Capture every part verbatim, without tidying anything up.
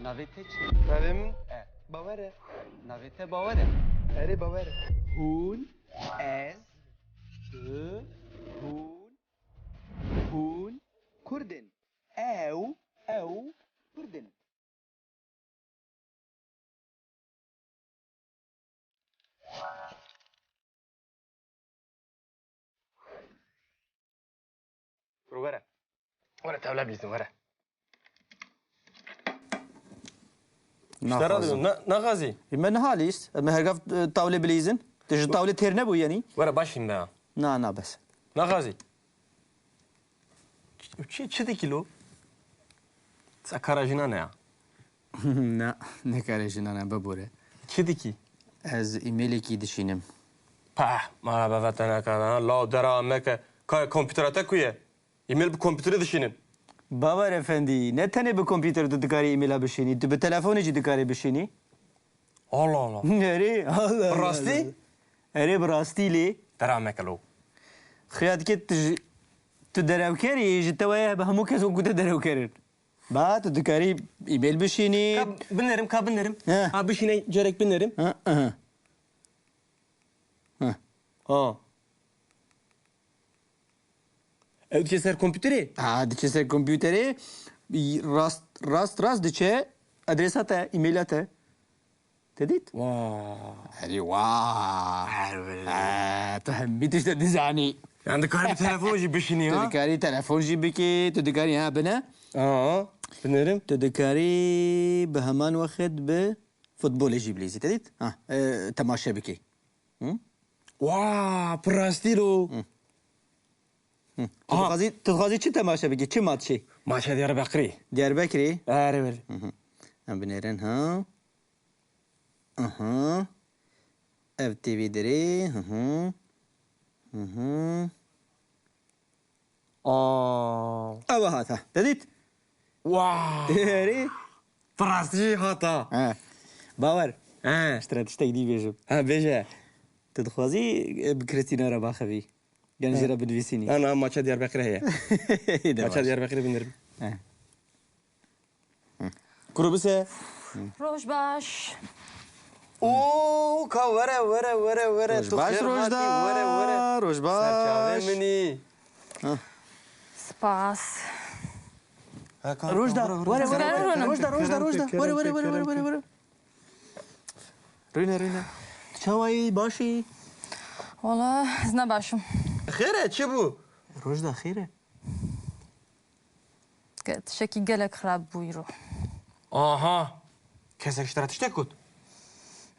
Navê te çi? Navê min E. Bawer e. Navê te Bawer e. Erê, Bawer e. Hûn, ez, tu, hûn, hûn Kurd in. Ew, ew Kurd in. Were. Were tevle bîzin, were. Naxwazim. Naxwazî. E, me niha lîst. Me hergav, e, tawlê bilîzin. Tu ji tawlê têr nebû yenî? Were baş hîn be ya. Na, na, bes. Naxwazî. Çi, çi dikî lo? Sa kara jinan e ya. Na, ne kara jinan e, bibore. Çi dikî? Ez e-mailekî dişînim. Pah, mala bava te nekana, ha, law dera meke. Ka kompîtera te ku ye? E-mail bi kompîterê dişînin. Bawer efendî, ne tenê bi kompîter tu dikarî e-maila bişînî, tu bi telefonê jî dikarî bişînî. Allah Allah. Erê, Allah Allah. Bi rastî? Erê, bi rastî lê. Dera meke lo. Xuya dike tu ji, tu derewker î, ji te weye bi hemû kes wekî te derewker in. Ba, tu dikarî e-mail bişînî. Ka binêrim, ka binêrim. He. Ha, bişîne cerek binêrim. He, he. He. Ha. Ew diçe ser kompîterê? Ha, diçe ser kompîterê. Rast, rast, rast diçe adresa te, e-maila te. Te dît? Wa. Herî wa. Her wele. Ha, tu hemî tişt dizanî. Yani dikarî bi telefon jî bişînî, ha? Tu dikarî telefon jî bikî, tu dikarî, ha, bine. Aa, binêrim. Tu dikarî bi heman wexit bi futbolê jî bilîzî, te dît? Ha, e, temaşe bikî. Hı? Wa, bi rastî lo. Hı. Hı. Tu Aha. dixwazî, tu dixwazî çi temaşe bikî? Çi maçê? Maça Diyarbekirê. Diyarbekirê? Erê wele. Hı hı. Em binêrin, ha? Aha. Ev T V dirê. Hı hı. Hı hı. Aa. Ew hat ha. Te dît? Wow. Erê. Bi rastî jî hat ha. He. Bawer. He. Ji te re tiştek dî bêjim. He, bêje. Tu dixwazî, e, bi Krîstîna re baxivî? Yan jê re binivîsînî? Na, na, maça Diyarbekirê heye. Maça Diyarbekirê binêrim. He. Kuro bise. Roj baş. Oo, ka were, were, were, were. Roj baş, Rojda. Were, were. Roj baş. Serçavê min î. Spas. Rojda, were, were, were. Rojda, Rojda, Rojda. Were, were, were, were, were. Rûne, rûne. Tu çawa yî, baş î? Wala, ez ne baş im. Xêr e, çi bû? Rojda, xêr e? Ge-, tiştekî gelek xirab bû îro. Aha! Kesek ji te re tiştek got?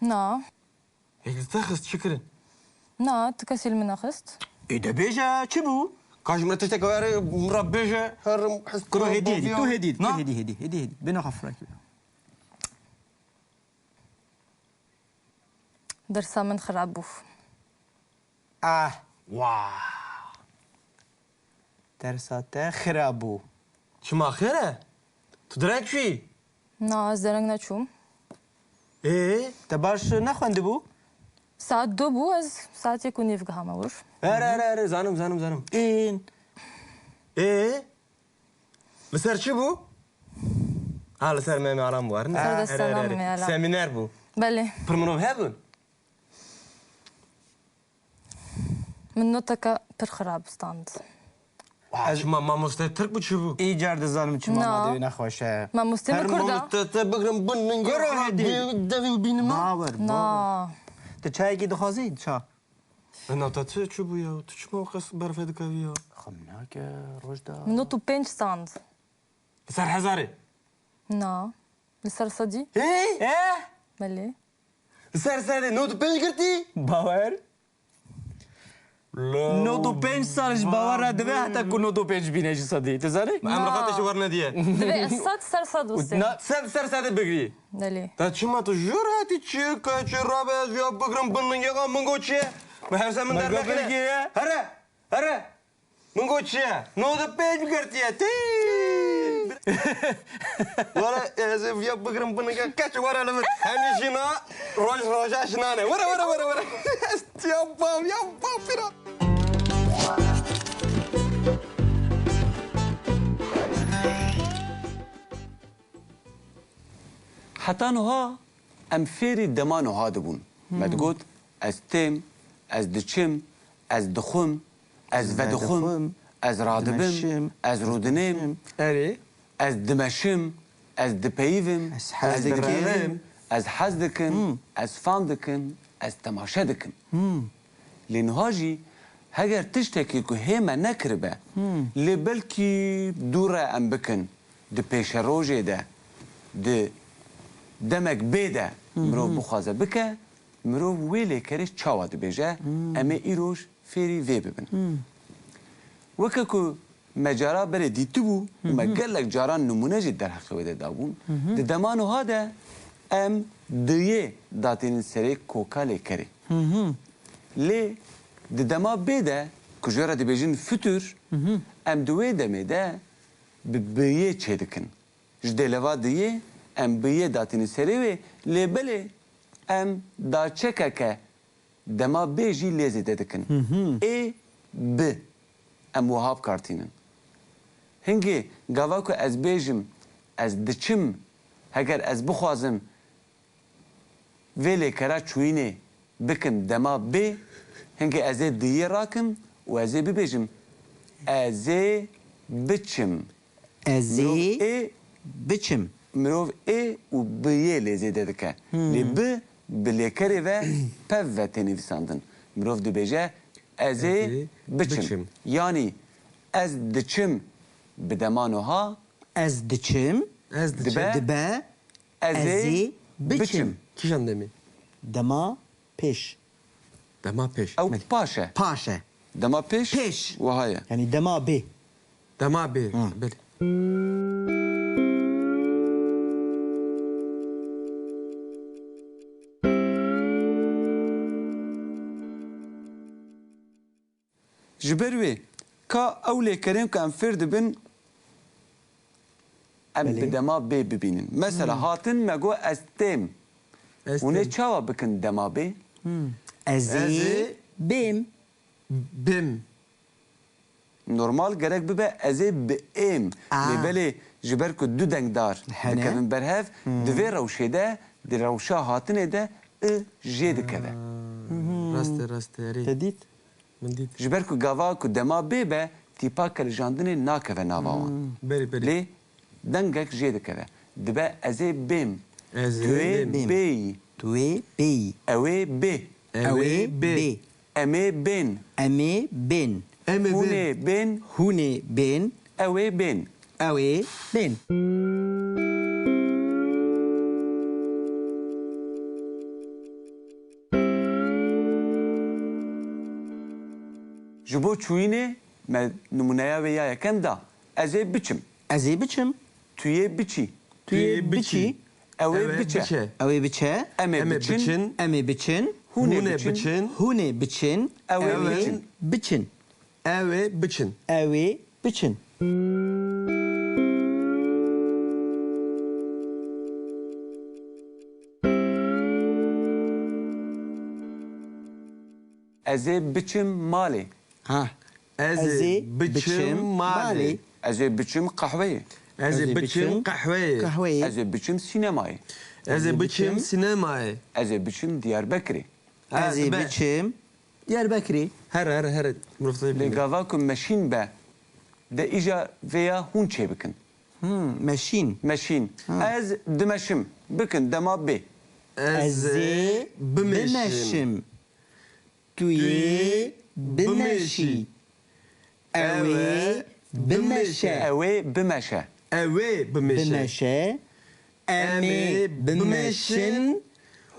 Na. Yek li te xist, çi kirin? Na, tu kesî li min nexist. Ê de bêje, çi bû? Ka ji min re tiştek were, min re bêje, herim, hes Kuro, hêdî, hêdî, tu hêdî, tu hêdî, hêdî, hêdî, hêdî. Bêne xwe firakî. Dersa min xirab bû. Ah, wa. Dersa te xirab bû. Çima xêr e? Tu direk çûyî? Na, ez dereng neçûm. Ê? Te baş nexwendibû? Saet du bû, ez saetê ku nîv gihame wir. Erê, erê, erê, zanim, zanim, zanim. Ên. Ê? Li ser çi bû? Ha, li ser Memê Alam bû, ne? Ser destana Erê, erê, erê. Memê Alam. Semîner bû. Belê. Pir mirov hebûn? Min noteke pir xirab stand. Wa, çima, mamoste Tirk bû, çi bû? Îcar dizanim çima, na, madê wî nexweş e. Mamoste min Kurd e. Her mamoste te bigrin bin min. Kuro hêdî. Devî bînim. Bawer, na, bawer. Tu çayekî dixwazî? Ça. E, na, te çi, çi bû ya? Tu çima wexas berfê dikevî ya? Xem nake, Rojda. Min nod û pênc stand. Li ser hezarê? Na. Li ser sedî? Hê? He? Belê. Li ser sedê nod û pênc girtî? Bawer. Nod û pênc sal ji bawer re dibe heta ku nod û pênc bîne ji sedî. Tu zanî? Em Na. Rixate ji wer nediye. Divê ez sed ser sed wise. Na. Sed ser sedê bigirî. Belê. Te çima tu jor hatî çi ke çi rabe ez ya bigirim bin min yexa min got çi ye? Min hevse min Min got derneqine. Bigire. Here. Here. Min got çi ye? Nod û pênc girtiye. Tî! Were, ez ê viya bigirim binike keç were li min. Hemî jina roj roja jinan e. Were, were, were, were. Ez tiya bam ya bam bira. Heta nuha em fêrî dema nuha dibûn. Me digot, ez têm, ez diçim, ez dixwim, ez vedixwim, ez radibim, dimeşim, ez rûdinêm, Erê. ez dimeşim, ez dipeyivim, Ez hez ez dikim. direvim, ez hez dikim, Hmm. ez fam dikim, ez temaşe dikim. Hmm. Lê niha jî heger tiştekî ku hê me nekiribe, Hmm. lê belkî dû re em bikin, di pêşerojê de, di demek bê de mirov Hmm. bixwaze bike, mirov wê lêkerê çawa dibêje, Hmm. em ê îroj fêrî vê bibin. Hmm. Weke ku me cara berê dîtibû û me Hı hı. gelek caran nimûne jî derheqê wê de dabûn, Hı hı. di dema nuha de em diyê datînin serê koka lêkerê. Hı hı. Lê di dema bê de, ku ji wê re dibêjin futur, Hı hı. em di wê demê de bi biyê çêdikin. Ji dêleva diyê em biyê datînin serê wê, lê belê em daçekeke dema bê jî lê zêde dikin. Hı hı. Ê, bi. Em wiha bi kar tînin. Hingê gava ku ez bêjim, ez diçim, heger ez bixwazim vê lêkera çûyînê bikim dema bê, hingê ez ê diyê rakim û ez ê bibêjim, ez ê biçim. Ez Mirov ê ê biçim. Mirov ê û bi yê lê zêde dike. Hmm. Lê bi, bi lêkerê ve pev ve tê nivîsandin. Mirov dibêje, ez ê Ez ê biçim. biçim. Yanî ez diçim bi dema nuha Ez diçim. Ez diçim. Dibe. Dibe. Ez Ez ê ê biçim. biçim. Kîjan demê? Dema pêş. Dema pêş. Ew Belê. paş e. Paş e. Dema pêş Pêş. wiha ye. Yanî dema bê. Dema bê. Hı. Belê. Ji ber wê ka ew lêkerên ku em fêr dibin, em Belê. bi dema bê bibînin. Mesela Hmm. hatin me got ez têm. Ez Hûn ê têm. çawa bikin dema bê? Hmm. Ez ê Ez ê bêm. bêm. Normal gerek bibe ez ê bi êm. Aa. Lê belê ji ber ku du dengdar Hene. dikevin ber hev, Hmm. di vê rewşê de, di rewşa hatinê de i jê dikeve. Ha. Hı hı. Rast e, rast e, erê. Te dît? Min dît. Ji ber ku gava ku dema bê be, tîpa kelijandinê nakeve nava wan. Hmm. Belê, belê. Lê dengek jê dikeve. Dibe ez ê bêm. Ez ê Tu ê bêm. bêyî. Tu ê bêyî. Ew ê bê. Ew ê bê. Em ê bên. Em ê bên. Em ê Hûn bên. ê bên. Hûn ê bên. Ew ê bên. Ew ê bên. Ji bo çûyînê me nimûneya wê ya yekem da. Ez ê biçim. Ez ê biçim. Tu yê biçî. Tu yê biçî. Ew ê biçe. Ew ê biçe. Em ê biçin. Em ê biçin. Hûn ê biçin. Hûn ê biçin. Ew ê biçin. Ew ê biçin. Ew ê biçin. Ez ê biçim malê. Ha. Ez ê biçim malê. Ez ê biçim qehweyê. Ez ê biçim qehweyê. Qehweyê. Ez ê biçim sînemayê. Ez ê biçim sînemayê. Ez ê biçim Diyarbekirê. Ha, Ez ê dibe. biçim Diyarbekirê. Here, here, here. Mirov Lê gava ku meşîn be, de îja vêya hûn çêbikin. Hmm, meşîn. Meşîn. Ha. Ez dimeşim. Bikin dema bê. Ez ê bimeşim. Tu yê bimeşî. Ew ê bimeşe. Ew ê bimeşe. Ew ê bimeşe. Bimeşe. Em ê bimeşin.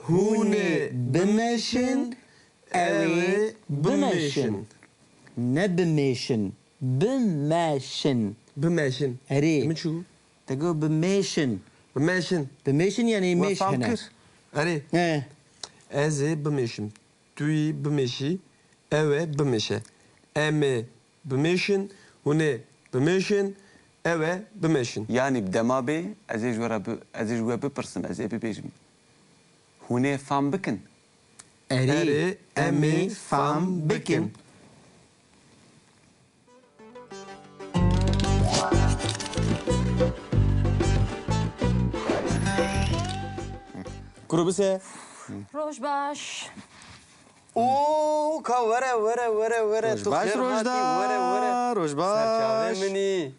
Hûn ê bimeşin. Ew ê bimeşin. Ne bimêşin. Bimeşin. Bimeşin. Erê. Min çû? Te got bimêşin. Bimeşin. Bimêşin yanî mêş hene. Erê. He. Ez ê bimêşim. Tu yî bimêşî, ew ê bimêşe. Em ê bimêşin, hûn ê bimêşin, ew ê bimêşin. Yanî bi dema bê, ez ê ji we re bi-, ez ê ji we bipirsim, ez ê bibêjim. Hûn ê fam bikin? Erê, Erê, em ê fam bikin. Bro bise. Roj baş. Oo, ka were, were, were, were. Roj baş, Rojda. Were, were. Roj baş. Serçavê min î.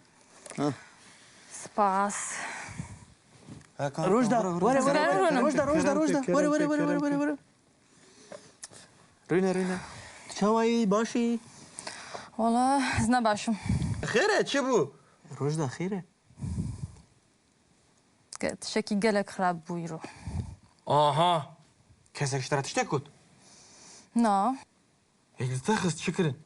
Spas. Rojda, were, were, were. Rojda, Rojda, Rojda. Were, were, were, were, were. Rûne, rûne. Çawa yî, baş î? Wala, ez ne baş im. Xêr e, çi bû? Rojda, xêr e? Tiştekî gelek xirab bû îro. Aha. Kesek ji te re tiştek got? Na. Yek li te xist, çi kirin?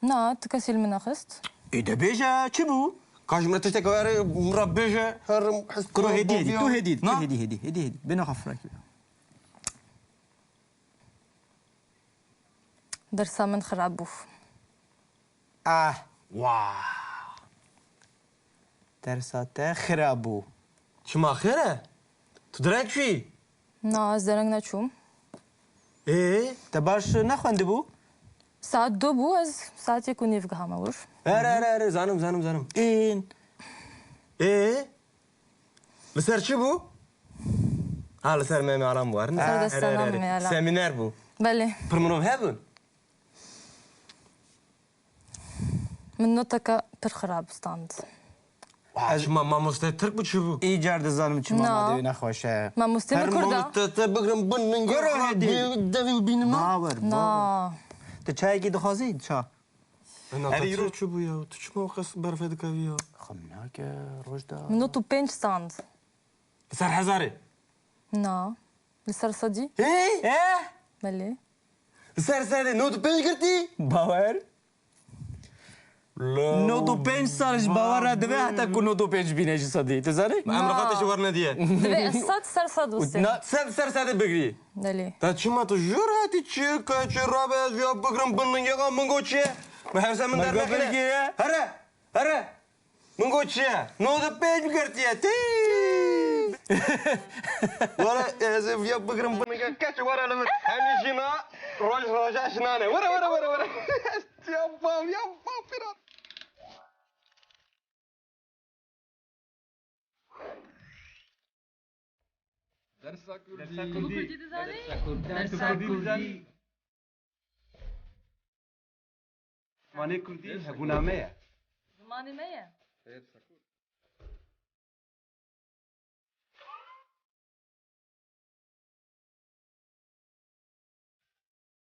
Na, tu kesî li min nexist. Ê de bêje, çi bû? Ka ji min re tiştek were, min re bêje, herim, his. Kuro hêdî, hêdî, tu hêdî, tu hêdî, hêdî, hêdî, hêdî. Bêne xwe firakî. Dersa min xirab bû. Ah, wah. Dersa te xirab bû. Çima xêr e? Tu direk çûyî? Na, ez dereng neçûm. Ê, te baş nexwendibû? Saet du bû, ez saet yek û nîv gihame wir. Here, here, here, zanim, zanim, zanim. Ên. Ê? Li ser çi bû? Ha, li ser Memê Alam bû, erne? Ser destana Memê Alam. Semîner bû. Belê. Pir mirov hebûn? Min noteke pir xirab stand. Çima mamosteyê Tirk bû, çi bû? Îcar dizanim çima madewî nexweş e. Mamosteyê min Kurd e. Te, te bigirim bin ningê xwe, devî û bînima. Bawer, bawer. Tu çayekî dixwazî? Ça. Ena te çi bû ya? Tu çima wexes berfê dikevî ya? Xem nake, Rojda. Min nod û pênc stand. Li ser hezarê? Na. Li ser sedî? Hê? Eh? Belê. Li ser sedê nod û pênc girtî? Bawer. Nod û pênc sal ji bawer re dibe heta ku nod û pênc bîne ji sedî. Tu zanî? Em rexatê ji wer nediye. Divê ez sed ser sed wise. Na. Sed ser sedê bigirî. Belê. Te çima tu jor hatî çi? Keçê rabe ez ya bigirim bin ningê xwe, min got çi ye? Min hevse min dernekire. Here, here. Min got çi ye? Nod û pênc girtiye. Tî! Were ez ê viya bigirim bin ningê keçê were li vir. Hemî jina roj roja jinan e. Were, were, were, were. Ya bav, ya bav, pira. Dersa Kurdî. Dersa Kurdî dizanî? Dersa Kurdî. Zimanê Kurdî hebûna me ye. Zimanê me ye.